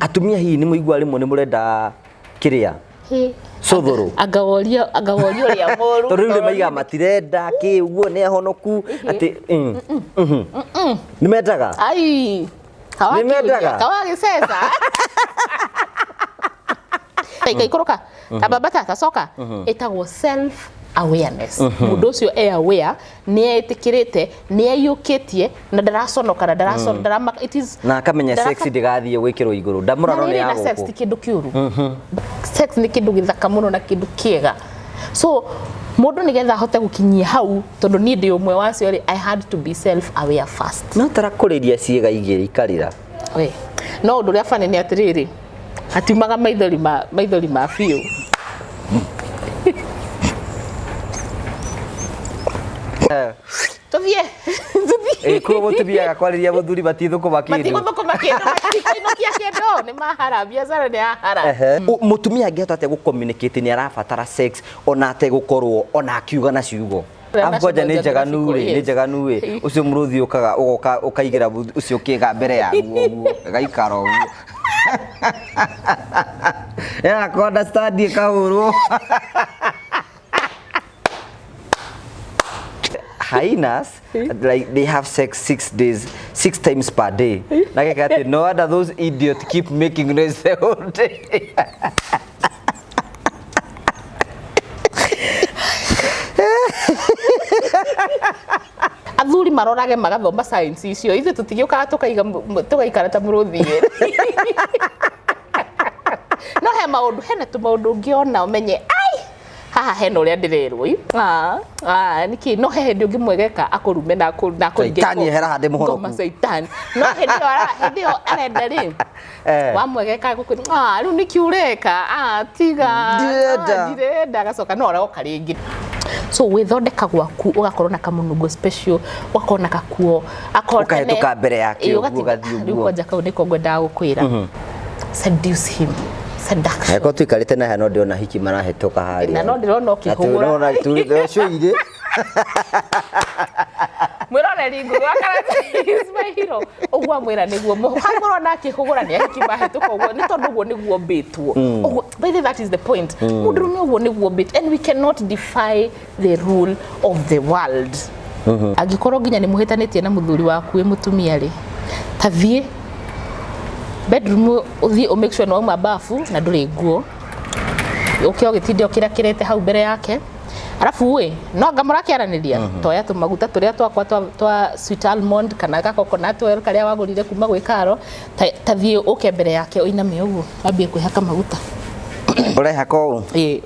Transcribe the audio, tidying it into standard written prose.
Atumia hihi nĩ mũigua rĩmwe nĩ mũrenda kĩrĩa cũthũrũ? Anga worio, anga worio ũrĩa mũru. Tondũ rĩu nĩ maigaga matirenda kĩ ũguo, nĩ ahonoku atĩ nĩ mendaga. Ai. Nĩ mendaga. Kawagĩceca. Ikaikũrũka. Tambambata, tacoka. Ĩtagwo self awareness. Mũndũ ũcio e aware, nĩ etĩkĩrĩte, nĩ aiyũkĩtie na ndaraconoka na ndaraconoka, ndarama it is Na akamenya sex ndĩgathiĩ gwĩkĩrwo igũrũ ndamũrano na nĩ rĩrĩ ya na sex gũkũ. ti kĩndũ kĩũru. Sex nĩ kĩndũ gĩthaka mũno na kĩndũ kĩega. So mũndũ nĩgetha ahote gũkinyia hau, tondũ niĩ ndĩ ũmwe wacio rĩ, I had to be self aware first. No tarakũrĩria ciĩga igĩrĩ ikarĩra. We no ũndũ ũrĩa bani nĩ atĩrĩrĩ, hatiumaga maithori ma biũ. Tũthiĩ, tũthiĩ. Ĩ kuo mũtumia agakwarĩria mũthuri matithũkũma kĩndũ. Matigũthũkũma kĩndũ, matikũinũkia kĩndũ, nĩ mahara, biacara nĩ yahara. Ehe. Mũtumia angĩhota atĩa gũ-communicate nĩ arabatara sex ona ategũkorwo ona akiuga na ciugo? Arabu kwanja nĩ njaganu rĩ, nĩ njaganu ĩ, ũcio mũrũthi ũkaga ũgoka ũkaigĩra ũcio kĩga mbere yaguo ũguo, ĩgaikara ũguo. Ya kũ understand ĩkahũrwo. Hyenas, like they have sex 6 days, six times per day. Na geka atĩ no wonder those idiots keep making noise the whole day. Athuri marorage magathoma science icio, ithuĩ tũtigĩũkaga tũkaiga tũgaikara ta mũrũthi ĩ. No he maũndũ, hena tũmaũndũ ũngĩona ũmenye ai haha hena ũrĩa ndĩrerwo i. Ah, ah, nĩkĩ no he hĩndĩ ũngĩmwegeka akũrume na akũringe Caitani ehera handĩ mũhoroku. ngoma caitani. No hĩndĩ ĩyo hĩndĩ ĩyo arenda rĩ, wamwegeka gũkwĩra, "Ah, rĩu nĩkĩ ũreka? Ah, tiga." Ndirenda. Ah, ndirenda, agacoka no aroka rĩngĩ. So gwĩthondeka gwaku, ũgakorwo na kamũnungo special, ũgakorwo na kakuo akorwo Ũkahĩtũka mbere yake Ĩĩ, ũguo, ũgatinda- ũgathiĩ rĩu ũguo. kwanja kau nĩko ngwendaga gũkwĩra, seduce him, seduction. Angĩkorwo tũikarĩte na no ndĩrona hiki marahĩtũka harĩa. Na no ndĩrona ũkĩhũgũra. Ũkĩhũgũra. Mwĩroreri Ngũgĩ wa Karanja is my hero. Ũguo amwĩra nĩguo mũrona akĩhũgũra nĩ ahiki mahĩtũka ũguo, nĩ tondũ ũguo nĩguo mbĩtwo ũguo. By the way, that is the point. Mũndũrũme ũguo nĩguo mbĩtwo, and we cannot defy the rule of the world. Angĩkorwo nginya nĩ mũhĩtanĩtie na mũthuri waku wĩ mũtumia rĩ, ta thiĩ bedroom, ũthiĩ ũ make sure nĩ wauma bafu na ndũrĩ nguo, ũke ũgĩtinde ũkĩrakĩrĩte hau mbere yake. Arabu ĩ no anga mũrakĩaranĩria, toya tũmaguta tũrĩa twakwa twa sweet almond kana ga coconut oil karĩa wagũrire kuma gwĩ Karo, ta thiĩ ũke mbere yake, ũiname ũguo, wambie kwĩhaka maguta. Ũrehaka ũũ? Ĩ,